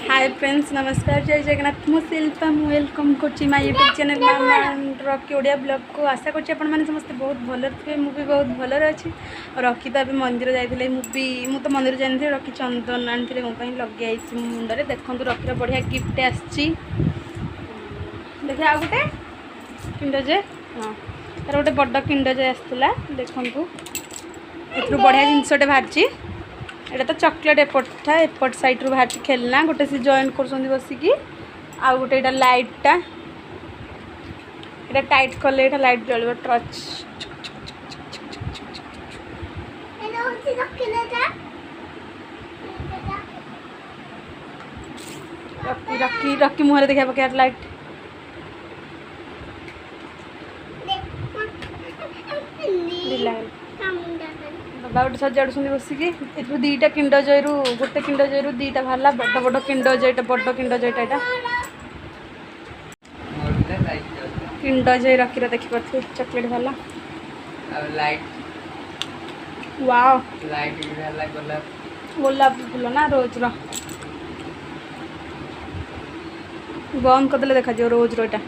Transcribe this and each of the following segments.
ହାଏ friends, ନମସ୍କାର, ଜୟ ଜଗନ୍ନାଥ। ମୁଁ ଶିଳ୍ପା, ମୁଁ welcome କରୁଛି ମାଇ ୟୁଟ୍ୟୁବ୍ ଚ୍ୟାନେଲ୍ ମାମା ରକି ଓଡ଼ିଆ ବ୍ଲଗ୍କୁ। ଆଶା କରୁଛି ଆପଣମାନେ ସମସ୍ତେ ବହୁତ ଭଲରେ ଥିବେ। ମୁଁ ବି ବହୁତ ଭଲରେ ଅଛି। ଆଉ ରକି ତ ଏବେ ମନ୍ଦିର ଯାଇଥିଲେ। ମୁଁ ତ ମନ୍ଦିର ଯାଇନଥିଲି। ରକି ଚନ୍ଦନ ଆଣିଥିଲେ ମୋ ପାଇଁ, ଲଗେଇଛି ମୋ ମୁଣ୍ଡରେ। ଦେଖନ୍ତୁ, ରକିର ବଢ଼ିଆ ଗିଫ୍ଟ ଆସିଛି। ଦେଖିବା, ଆଉ ଗୋଟେ କିଣ୍ଡର ଜୟ। ହଁ, ତାର ଗୋଟେ ବଡ଼ କିଣ୍ଡର ଜୟ ଆସିଥିଲା। ଦେଖନ୍ତୁ, ଏଥିରୁ ବଢ଼ିଆ ଜିନିଷଟେ ବାହାରିଛି। ଏଇଟା ତ ଚକୋଲେଟ୍ ଏପଟଟା, ଏପଟ ସାଇଡ଼୍ରୁ ବାହାରିଛି ଖେଳନା ଗୋଟେ। ସେ ଜଏନ୍ କରୁଛନ୍ତି ବସିକି। ଆଉ ଗୋଟେ ଏଇଟା ଲାଇଟ୍ଟା, ଏଇଟା ଟାଇଟ୍ କଲେ ଏଇଟା ଲାଇଟ୍ ଜଳିବ, ଟର୍ଚ୍ଚ। ଏଇଟା ହଉଛି ରଖିଦେଟା। ରକି, ରକି, ରକି ମୁହଁରେ ଦେଖିବା ପକେଇବା ଲାଇଟ୍। ଢିଲା ହେଲା। ବାବା ଗୋଟେ ସଜାଡ଼ୁଛନ୍ତି ବସିକି। ଏଥିରୁ ଦୁଇଟା କିଣ୍ଡର ଜୟରୁ, ଗୋଟେ କିଣ୍ଡର ଜୟରୁ ଦୁଇଟା ବାହାରିଲା। ବଡ଼ ବଡ଼ କିଣ୍ଡର ଜୟଟା, ବଡ଼ କିଣ୍ଡର ଜୟଟା ଏଇଟା। କିଣ୍ଡର ଜୟ ରକିର ଦେଖିପାରୁଥିବେ, ଚକୋଲେଟ୍ ବାହାରିଲା। ଆଉ ଲାଇଟ୍। ୱାଓ। ଲାଇଟ୍ ବି ହେଲା, ଗୋଲାପ। ଗୋଲାପ ଫୁଲ ନା ରୋଜର? ବନ୍ଦ କରିଦେଲେ ଦେଖାଯିବ ରୋଜର। ଏଇଟା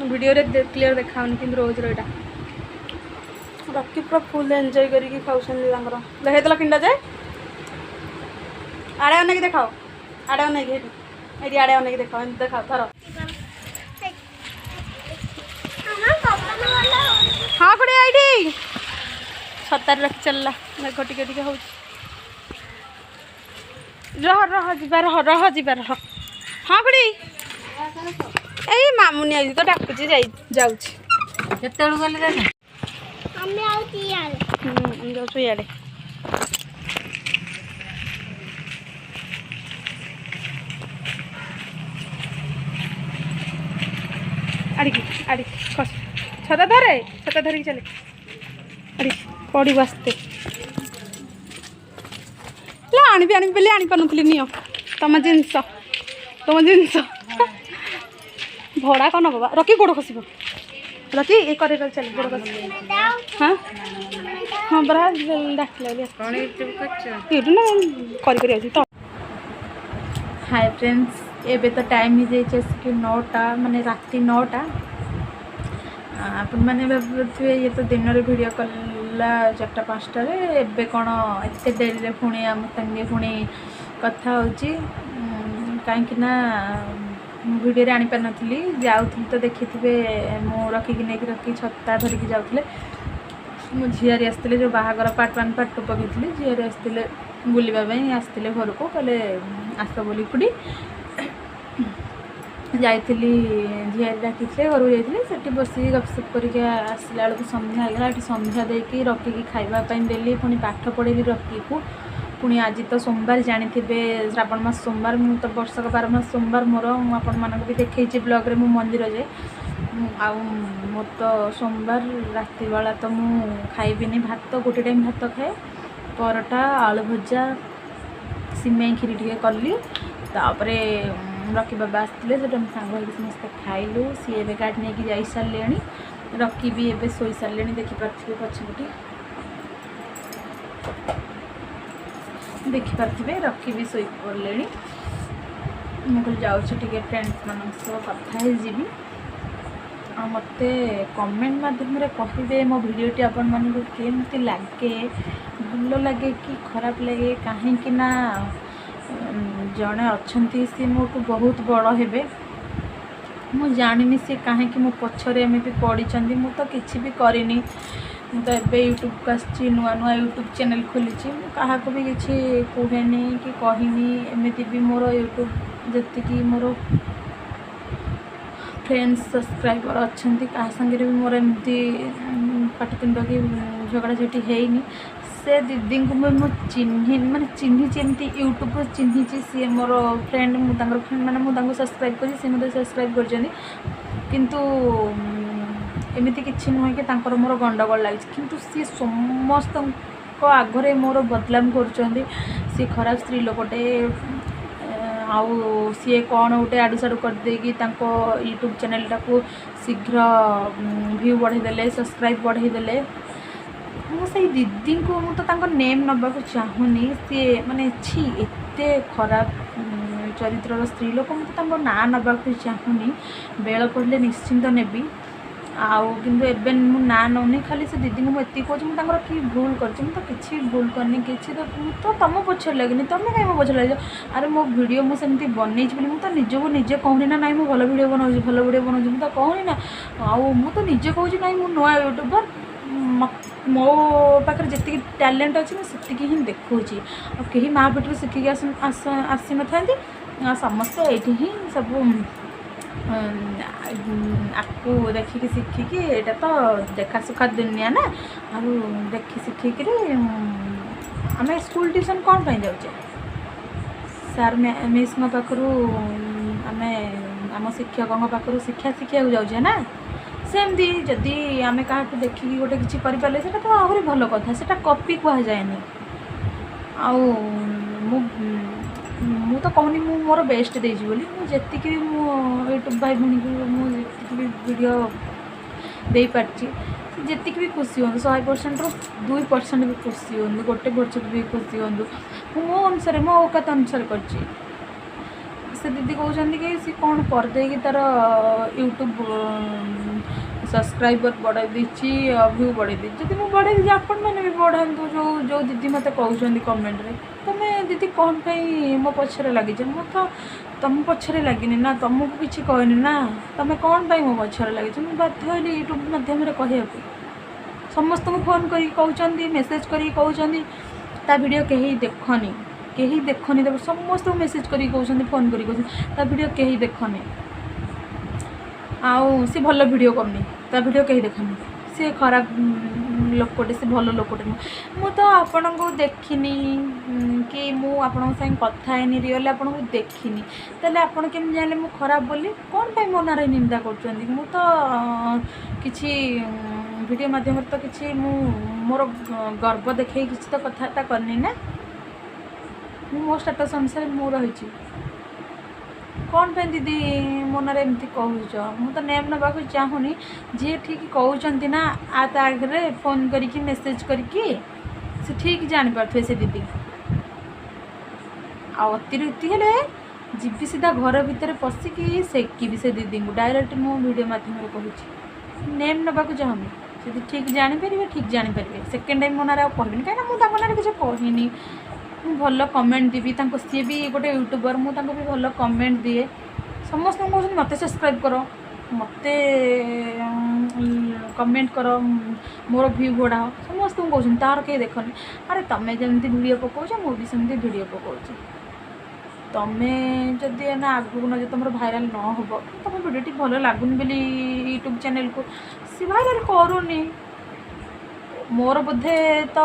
ଭିଡ଼ିଓରେ କ୍ଲିୟର ଦେଖାଉନି, କିନ୍ତୁ ରୋଜର ଏଇଟା। ରକି ପୁରା ଫୁଲ୍ ଏନ୍ଜୟ କରିକି ଖାଉଛନ୍ତି ତାଙ୍କର। ଦେଖେଇଦେଲ କିଣ୍ଡର ଜୟ? ଆଡ଼େ ଅନେଇକି ଦେଖାଅ, ଆଡ଼େ ଅନେଇକି। ଏଇଠି, ଏଇଠି ଆଡ଼େ ଅନେଇକି ଦେଖାଅ। ଏମିତି ଦେଖାଅ, ଧର। ହଁ ଖୁଡ଼ି, ଏଇଠି ଛତାରେ ରଖି ଚାଲିଲା। ମେଘ ଟିକେ ଟିକେ ହେଉଛି। ରହ, ରହ, ଯିବା, ରହ, ରହ, ଯିବା, ରହ। ହଁ ଖୁଡ଼ି, ଏଇ ମାମୁନି ଆଇଛି ତ, ଡାକୁଛି, ଯାଇ ଯାଉଛି। କେତେବେଳକୁ ଗଲେ ଦାଦା? ଆମେ ଆଉ ଇଆଡ଼େ। ଆମେ ଯାଉଛୁ ଇଆଡ଼େ। ଆଡ଼ିକି, ଆଡ଼ିକି ଖସ। ଛତା ଧରେ, ଛତା ଧରିକି ଚାଲେ। ଆଡ଼ିକି ପଡ଼ିବ, ଆସ୍ତେ। ହେଲେ ଆଣିବି ଆଣିବି ବୋଲି ଆଣିପାରୁନଥିଲି। ନିଅ ତମ ଜିନିଷ, ତମ ଜିନିଷ ଭଡ଼ା କ'ଣ ନବ? ରକି, ଗୋଡ଼ ଖସିବ। ରକି, ଏ କରେ ଚାଲେ, ଗୋଡ଼ ଖସିବ। ହଁ ହଁ ପରା, ଡାକିଲା ବୋଲି। କ'ଣ ୟୁଟ୍ୟୁବ୍ କରୁଛ? ୟୁଟ୍ୟୁବ୍ ନା, କରି କରି ଆଉଛି ତ। ହାଏ ଫ୍ରେଣ୍ଡସ୍, ଏବେ ତ ଟାଇମ୍ ହେଇଯାଇଛି ଆସିକି 9ଟା, ମାନେ ରାତି 9ଟା। ଆପଣମାନେ ଭାବୁଥିବେ, ଇଏ ତ ଦିନରେ ଭିଡ଼ିଓ କଲା 4ଟା 5ଟାରେ, ଏବେ କ'ଣ ଏତେ ଡେରିରେ ପୁଣି ଆମ ସାଙ୍ଗେ ପୁଣି କଥା ହେଉଛି? କାହିଁକି ନା ମୁଁ ଭିଡ଼ିଓରେ ଆଣିପାରିନଥିଲି। ଯାଉଥିଲି ତ ଦେଖିଥିବେ, ମୁଁ ରଖିକି ନେଇକି, ରଖିକି ଛତା ଧରିକି ଯାଉଥିଲେ। ମୋ ଝିଆରୀ ଆସିଥିଲେ, ଯେଉଁ ବାହାଘର ପାର୍ଟ 1 ପାର୍ଟ 2 ପକେଇଥିଲି। ଝିଆରୀ ଆସିଥିଲେ, ବୁଲିବା ପାଇଁ ଆସିଥିଲେ ଘରକୁ। କହିଲେ ଆସ ବୋଲି ଖୁଡ଼ି। ଯାଇଥିଲି, ଝିଆରୀ ଡାକିଥିଲେ, ଘରକୁ ଯାଇଥିଲି। ସେଠି ବସିକି ଗପସପ କରିକି ଆସିଲା ବେଳକୁ ସନ୍ଧ୍ୟା ହେଇଗଲା। ଏଠି ସନ୍ଧ୍ୟା ଦେଇକି ରକିକି ଖାଇବା ପାଇଁ ଦେଲି, ପୁଣି ପାଠ ପଢ଼େଇଲି ରକିକୁ। ପୁଣି ଆଜି ତ ସୋମବାର, ଜାଣିଥିବେ, ଶ୍ରାବଣ ମାସ ସୋମବାର। ମୁଁ ତ ବର୍ଷକ 12 ମାସ ସୋମବାର ମୋର। ମୁଁ ଆପଣମାନଙ୍କୁ ବି ଦେଖେଇଛି ବ୍ଲଗ୍ରେ, ମୁଁ ମନ୍ଦିର ଯାଏ। ଆଉ ମୋର ତ ସୋମବାର ରାତି ବେଳା ତ ମୁଁ ଖାଇବିନି ଭାତ, ଗୋଟେ ଟାଇମ୍ ଭାତ ଖାଏ। ପରଟା, ଆଳୁ ଭଜା, ସିମେଇ କ୍ଷୀରି ଟିକେ କଲି। ତାପରେ ରକି ବାବା ଆସିଥିଲେ, ସେଠୁ ଆମେ ସାଙ୍ଗ ହେଇକି ସମସ୍ତେ ଖାଇଲୁ। ସିଏ ଏବେ ଗାଡ଼ି ନେଇକି ଯାଇସାରିଲେଣି। ରକି ବି ଏବେ ଶୋଇ ସାରିଲେଣି, ଦେଖିପାରୁଥିବେ ପଛପଟେ, ଦେଖିପାରୁଥିବେ ରକି ବି ଶୋଇ ପଡ଼ିଲେଣି। ମୁଁ କହିଲି ଯାଉଛି ଟିକେ ଫ୍ରେଣ୍ଡସ୍ମାନଙ୍କ ସହ କଥା ହେଇଯିବି। ଆଉ ମୋତେ କମେଣ୍ଟ ମାଧ୍ୟମରେ କହିବେ ମୋ ଭିଡ଼ିଓଟି ଆପଣମାନଙ୍କୁ କେମିତି ଲାଗେ, ଭଲ ଲାଗେ କି ଖରାପ ଲାଗେ? କାହିଁକି ନା ଜଣେ ଅଛନ୍ତି, ସିଏ ମୋଠୁ ବହୁତ ବଡ଼ ହେବେ। ମୁଁ ଜାଣିନି ସିଏ କାହିଁକି ମୋ ପଛରେ ଏମିତି ପଡ଼ିଛନ୍ତି। ମୁଁ ତ କିଛି ବି କରିନି। ମୁଁ ତ ଏବେ ୟୁଟ୍ୟୁବକୁ ଆସିଛି, ନୂଆ ନୂଆ ୟୁଟ୍ୟୁବ୍ ଚ୍ୟାନେଲ୍ ଖୋଲିଛି। ମୁଁ କାହାକୁ ବି କିଛି କୁହେନି କି କହିନି। ଏମିତି ବି ମୋର ୟୁଟ୍ୟୁବ୍ ଯେତିକି ମୋର ଫ୍ରେଣ୍ଡସ୍, ସବସ୍କ୍ରାଇବର୍ ଅଛନ୍ତି, କାହା ସାଙ୍ଗରେ ବି ମୋର ଏମିତି ପାଟିତୁଣ୍ଡ କି ଝଗଡ଼ା ଝାଟି ହେଇନି। ସେ ଦିଦିଙ୍କୁ ବି ମୁଁ ଚିହ୍ନିନି, ମାନେ ଚିହ୍ନିଛି ଏମିତି ୟୁଟ୍ୟୁବ୍ରୁ ଚିହ୍ନିଛି। ସିଏ ମୋର ଫ୍ରେଣ୍ଡ, ମୁଁ ତାଙ୍କର ଫ୍ରେଣ୍ଡ, ମାନେ ମୁଁ ତାଙ୍କୁ ସବସ୍କ୍ରାଇବ୍ କରିଛି, ସିଏ ମୋତେ ସବସ୍କ୍ରାଇବ୍ କରିଛନ୍ତି। କିନ୍ତୁ ଏମିତି କିଛି ନୁହେଁ କି ତାଙ୍କର ମୋର ଗଣ୍ଡଗୋଳ ଲାଗିଛି। କିନ୍ତୁ ସିଏ ସମସ୍ତଙ୍କ ଆଗରେ ମୋର ବଦନାମ କରୁଛନ୍ତି। ସିଏ ଖରାପ ସ୍ତ୍ରୀ ଲୋକଟେ, ଆଉ ସିଏ କ'ଣ ଗୋଟେ ଆଡ଼ୁ ସାଡ଼ୁ କରିଦେଇକି ତାଙ୍କ ୟୁଟ୍ୟୁବ୍ ଚ୍ୟାନେଲ୍ଟାକୁ ଶୀଘ୍ର ଭ୍ୟୁ ବଢ଼େଇ ଦେଲେ, ସବସ୍କ୍ରାଇବ୍ ବଢ଼େଇ ଦେଲେ। ମୁଁ ସେଇ ଦିଦିଙ୍କୁ, ମୁଁ ତ ତାଙ୍କ ନେମ୍ ନେବାକୁ ଚାହୁଁନି, ସିଏ ମାନେ ଛି, ଏତେ ଖରାପ ଚରିତ୍ରର ସ୍ତ୍ରୀ ଲୋକ, ମୁଁ ତ ତାଙ୍କ ନାଁ ନେବାକୁ ଚାହୁଁନି। ବେଳ ପଡ଼ିଲେ ନିଶ୍ଚିନ୍ତ ନେବି, ଆଉ କିନ୍ତୁ ଏବେ ମୁଁ ନାଁ ନେଉନି। ଖାଲି ସେ ଦିଦିଙ୍କୁ ମୁଁ ଏତିକି କହୁଛି, ମୁଁ ତାଙ୍କର କି ଭୁଲ କରିଛି? ମୁଁ ତ କିଛି ଭୁଲ କରିନି, କିଛି ତ। ମୁଁ ତ ତୁମ ପଛରେ ଲାଗିନି, ତୁମେ କାହିଁ ମୋ ପଛରେ ଲାଗିଛ? ଆରେ, ମୋ ଭିଡ଼ିଓ ମୁଁ ସେମିତି ବନେଇଛି ବୋଲି ମୁଁ ତ ନିଜକୁ ନିଜେ କହୁନି ନା, ନାଇଁ ମୁଁ ଭଲ ଭିଡ଼ିଓ ବନାଉଛି, ଭଲ ଭିଡ଼ିଓ ବନାଉଛି, ମୁଁ ତ କହୁନି ନା। ଆଉ ମୁଁ ତ ନିଜେ କହୁଛି, ନାଇଁ ମୁଁ ନୂଆ ୟୁଟ୍ୟୁବର୍, ମୋ ପାଖରେ ଯେତିକି ଟ୍ୟାଲେଣ୍ଟ ଅଛି ମୁଁ ସେତିକି ହିଁ ଦେଖାଉଛି। ଆଉ କେହି ମା ପେଟରୁ ଶିଖିକି ଆସିନଥାନ୍ତି। ଆଉ ସମସ୍ତେ ଏଇଠି ହିଁ ସବୁ ଆକୁ ଦେଖିକି ଶିଖିକି, ଏଇଟା ତ ଦେଖା ସୁଖା ଦୁନିଆ ନା। ଆଉ ଦେଖି ଶିଖିକିରି ଆମେ ସ୍କୁଲ ଟ୍ୟୁସନ୍ କ'ଣ ପାଇଁ ଯାଉଛେ? ସାର୍ ମିସ୍ଙ୍କ ପାଖରୁ, ଆମେ ଆମ ଶିକ୍ଷକଙ୍କ ପାଖରୁ ଶିକ୍ଷା ଶିଖିବାକୁ ଯାଉଛେ ନା। ସେମିତି ଯଦି ଆମେ କାହାଠୁ ଦେଖିକି ଗୋଟେ କିଛି କରିପାରିଲେ, ସେଇଟା ତ ଆହୁରି ଭଲ କଥା, ସେଇଟା କପି କୁହାଯାଏନି। ଆଉ ମୁଁ ତ କହୁନି ମୁଁ ମୋର ବେଷ୍ଟ ଦେଇଛି ବୋଲି। ମୁଁ ଯେତିକି ବି ମୁଁ ୟୁଟ୍ୟୁବ୍ ଭାଇ ଭଉଣୀକୁ ମୁଁ ଯେତିକି ବି ଭିଡ଼ିଓ ଦେଇପାରିଛି, ସେ ଯେତିକି ବି ଖୁସି ହୁଅନ୍ତୁ, 100%ରୁ 2% ବି ଖୁସି ହୁଅନ୍ତୁ, 1% ବି ଖୁସି ହୁଅନ୍ତୁ, ମୁଁ ମୋ ଅନୁସାରେ, ମୋ ଔକାତ ଅନୁସାରେ କରିଛି। ସେ ଦିଦି କହୁଛନ୍ତି କି ସେ କ'ଣ କରିଦେଇକି ତା'ର ୟୁଟ୍ୟୁବ୍ ସବସ୍କ୍ରାଇବର୍ ବଢ଼ାଇ ଦେଇଛି, ଭ୍ୟୁ ବଢ଼େଇ ଦେଇଛି। ଯଦି ମୁଁ ବଢ଼େଇ ଦେଇଛି, ଆପଣମାନେ ବି ବଢ଼ାନ୍ତୁ। ଯେଉଁ ଯେଉଁ ଦିଦି ମୋତେ କହୁଛନ୍ତି କମେଣ୍ଟରେ, ତୁମେ ଦିଦି କ'ଣ ପାଇଁ ମୋ ପଛରେ ଲାଗିଛ? ମୁଁ ତ ତୁମ ପଛରେ ଲାଗିନି ନା, ତୁମକୁ କିଛି କହିନି ନା, ତୁମେ କ'ଣ ପାଇଁ ମୋ ପଛରେ ଲାଗିଛ? ମୁଁ ବାଧ୍ୟ ହେଲି ୟୁଟ୍ୟୁବ୍ ମାଧ୍ୟମରେ କହିବାକୁ। ସମସ୍ତଙ୍କୁ ଫୋନ୍ କରିକି କହୁଛନ୍ତି, ମେସେଜ୍ କରିକି କହୁଛନ୍ତି, ତା ଭିଡ଼ିଓ କେହି ଦେଖନି, କେହି ଦେଖନି। ତାପରେ ସମସ୍ତଙ୍କୁ ମେସେଜ୍ କରିକି କହୁଛନ୍ତି, ଫୋନ୍ କରିକି କହୁଛନ୍ତି, ତା ଭିଡ଼ିଓ କେହି ଦେଖନି, ଆଉ ସେ ଭଲ ଭିଡ଼ିଓ କରୁନି, ତା ଭିଡ଼ିଓ କେହି ଦେଖନି, ସେ ଖରାପ ଲୋକଟେ, ସେ ଭଲ ଲୋକଟେ ନୁହଁ। ମୁଁ ତ ଆପଣଙ୍କୁ ଦେଖିନି କି ମୁଁ ଆପଣଙ୍କ ସାଙ୍ଗେ କଥା ହେଇନି, ରିଅଲି ଆପଣଙ୍କୁ ଦେଖିନି, ତାହେଲେ ଆପଣ କେମିତି ଜାଣିଲେ ମୁଁ ଖରାପ ବୋଲି? କ'ଣ ପାଇଁ ମୋ ନାଁରେ ନିନ୍ଦା କରୁଛନ୍ତି? ମୁଁ ତ କିଛି ଭିଡ଼ିଓ ମାଧ୍ୟମରେ ତ କିଛି ମୁଁ ମୋର ଗର୍ବ ଦେଖେଇ କିଛି ତ କଥାବାର୍ତ୍ତା କରିନି ନା। ମୁଁ ମୋ ଷ୍ଟାଟସ୍ ଅନୁସାରେ ମୁଁ ରହିଛି। କ'ଣ ପାଇଁ ଦିଦି ମୋ ନାଁରେ ଏମିତି କହୁଛ? ମୁଁ ତ ନେମ୍ ନେବାକୁ ଚାହୁଁନି। ଯିଏ ଠିକ୍ କହୁଛନ୍ତି ନା, ତା ଆଗରେ ଫୋନ୍ କରିକି, ମେସେଜ୍ କରିକି, ସେ ଠିକ୍ ଜାଣିପାରୁଥିବେ ସେ ଦିଦି। ଆଉ ଅତିରିକ୍ତି ହେଲେ ଯିବି ସିଧା ଘର ଭିତରେ ପଶିକି ସେକିବି ସେ ଦିଦିଙ୍କୁ ଡାଇରେକ୍ଟ। ମୁଁ ଭିଡ଼ିଓ ମାଧ୍ୟମରେ କହୁଛି, ନେମ୍ ନେବାକୁ ଚାହୁଁନି। ଯଦି ଠିକ୍ ଜାଣିପାରିବେ, ଠିକ୍ ଜାଣିପାରିବେ। ସେକେଣ୍ଡ ଟାଇମ୍ ମୋ ନାଁରେ ଆଉ କହିବିନି, କାହିଁକିନା ମୁଁ ତାଙ୍କ ନାଁରେ କିଛି କହିନି। ମୁଁ ଭଲ କମେଣ୍ଟ ଦେବି ତାଙ୍କ, ସିଏ ବି ଗୋଟେ ୟୁଟ୍ୟୁବର୍, ମୁଁ ତାଙ୍କୁ ବି ଭଲ କମେଣ୍ଟ ଦିଏ। ସମସ୍ତଙ୍କୁ କହୁଛନ୍ତି ମୋତେ ସବସ୍କ୍ରାଇବ୍ କର, ମୋତେ କମେଣ୍ଟ କର, ମୋର ଭ୍ୟୁ ବଢ଼ାଅ, ସମସ୍ତଙ୍କୁ କହୁଛନ୍ତି, ତାର କେହି ଦେଖନି। ଆରେ, ତମେ ଯେମିତି ଭିଡ଼ିଓ ପକାଉଛ, ମୁଁ ବି ସେମିତି ଭିଡ଼ିଓ ପକାଉଛି। ତମେ ଯଦି ଏଇନା ଆଗକୁ ନ ଯଦି ତୁମର ଭାଇରାଲ୍ ନ ହେବ, ତୁମ ଭିଡ଼ିଓଟି ଭଲ ଲାଗୁନି ବୋଲି ୟୁଟ୍ୟୁବ୍ ଚ୍ୟାନେଲ୍କୁ ସେ ଭାଇରାଲ୍ କରୁନି। ମୋର ବୋଧେ ତ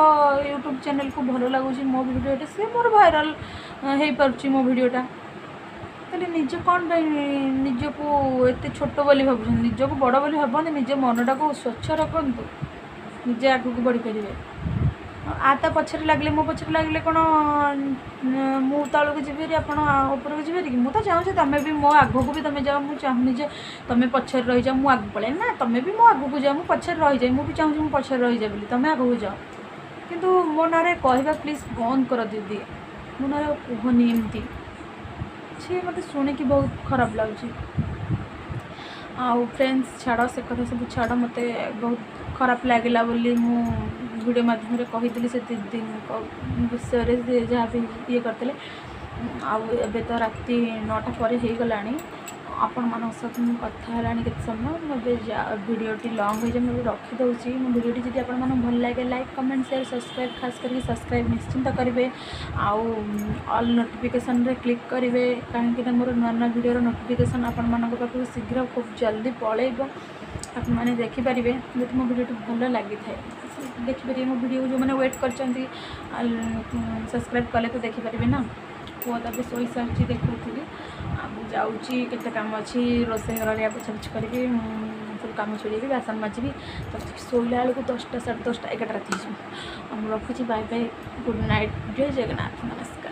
ୟୁଟ୍ୟୁବ୍ ଚ୍ୟାନେଲ୍କୁ ଭଲ ଲାଗୁଛି ମୋ ଭିଡ଼ିଓଟା, ସିଏ ମୋର ଭାଇରାଲ୍ ହେଇପାରୁଛି ମୋ ଭିଡ଼ିଓଟା। ତାହେଲେ ନିଜେ କ'ଣ ପାଇଁ ନିଜକୁ ଏତେ ଛୋଟ ବୋଲି ଭାବୁଛନ୍ତି? ନିଜକୁ ବଡ଼ ବୋଲି ଭାବନ୍ତି, ନିଜ ମନଟାକୁ ସ୍ୱଚ୍ଛ ରଖନ୍ତୁ, ନିଜେ ଆଗକୁ ବଢ଼ିପାରିବେ। ତା ପଛରେ ଲାଗିଲେ, ମୋ ପଛରେ ଲାଗିଲେ କ'ଣ ମୁଁ ତଳକୁ ଯିବି ଭାରି, ଆପଣ ଉପରକୁ ଯିବେ କି? ମୁଁ ତ ଚାହୁଁଛି ତୁମେ ବି ମୋ ଆଗକୁ ବି ତୁମେ ଯାଅ। ମୁଁ ଚାହୁଁନି ଯେ ତୁମେ ପଛରେ ରହିଯାଅ, ମୁଁ ଆଗକୁ ପଳାଏ। ନା, ତୁମେ ବି ମୋ ଆଗକୁ ଯାଅ, ମୁଁ ପଛରେ ରହିଯାଏ। ମୁଁ ବି ଚାହୁଁଛି ମୁଁ ପଛରେ ରହିଯାଏ ବୋଲି, ତୁମେ ଆଗକୁ ଯାଅ। କିନ୍ତୁ ମୋ ନାଁରେ କହିବା ପ୍ଲିଜ୍ ବନ୍ଦ କର ଦିଦି। ମୋ ନାଁରେ ଆଉ କୁହନି ଏମିତି। ସିଏ ମୋତେ ଶୁଣିକି ବହୁତ ଖରାପ ଲାଗୁଛି। ଆଉ ଫ୍ରେଣ୍ଡସ୍, ଛାଡ଼ ସେ କଥା ସବୁ ଛାଡ଼। ମୋତେ ବହୁତ ଖରାପ ଲାଗିଲା ବୋଲି ମୁଁ ଭିଡ଼ିଓ ମାଧ୍ୟମରେ କହିଥିଲି ସେ ଦିଦିଙ୍କ ବିଷୟରେ, ସେ ଯାହା ବି ଇଏ କରିଥିଲେ। ଆଉ ଏବେ ତ ରାତି 9ଟା ପରେ ହେଇଗଲାଣି। ଆପଣମାନଙ୍କ ସହିତ ମୁଁ କଥା ହେଲାଣି କେତେ ସମୟ। ମୁଁ ଏବେ ଭିଡ଼ିଓଟି ଲଙ୍ଗ୍ ହେଇଯାଏ, ମୁଁ ଏବେ ରଖିଦେଉଛି। ମୋ ଭିଡ଼ିଓଟି ଯଦି ଆପଣମାନଙ୍କୁ ଭଲ ଲାଗେ, ଲାଇକ୍, କମେଣ୍ଟ, ସେୟାର, ସବସ୍କ୍ରାଇବ୍, ଖାସ୍ କରିକି ସବସ୍କ୍ରାଇବ୍ ନିଶ୍ଚିନ୍ତ କରିବେ। ଆଉ ଅଲ୍ ନୋଟିଫିକେସନ୍ରେ କ୍ଲିକ୍ କରିବେ, କାହିଁକିନା ମୋର ନୂଆ ନୂଆ ଭିଡ଼ିଓର ନୋଟିଫିକେସନ୍ ଆପଣମାନଙ୍କ ପାଖକୁ ଶୀଘ୍ର ଖୁବ୍ ଜଲ୍ଦି ପଳେଇବ, ଆପଣମାନେ ଦେଖିପାରିବେ। ଯଦି ମୋ ଭିଡ଼ିଓଟି ଭଲ ଲାଗିଥାଏ, ଦେଖିପାରିବେ ମୋ ଭିଡ଼ିଓକୁ। ଯେଉଁମାନେ ୱେଟ୍ କରିଛନ୍ତି, ସବସ୍କ୍ରାଇବ୍ କଲେ ତ ଦେଖିପାରିବେ ନା। ପୁଅ ତ ଏବେ ଶୋଇସାରିଛି, ଦେଖାଉଥିଲି। ଆଉ ମୁଁ ଯାଉଛି, କେତେ କାମ ଅଛି, ରୋଷେଇ ଘର ପୋଛାପୋଛି କରିବି, ସବୁ କାମ ଛିଡ଼େଇବି, ବାସନ ମାଜିବି। ତ ଶୋଇଲା ବେଳକୁ 10ଟା, 10:30, 11ଟା ରାତି ହେଇଯିବ। ଆଉ ମୁଁ ରଖୁଛି, ବାଏ ବାଏ, ଗୁଡ଼୍ ନାଇଟ୍, ଜୟ ଜଗନ୍ନାଥ, ନମସ୍କାର।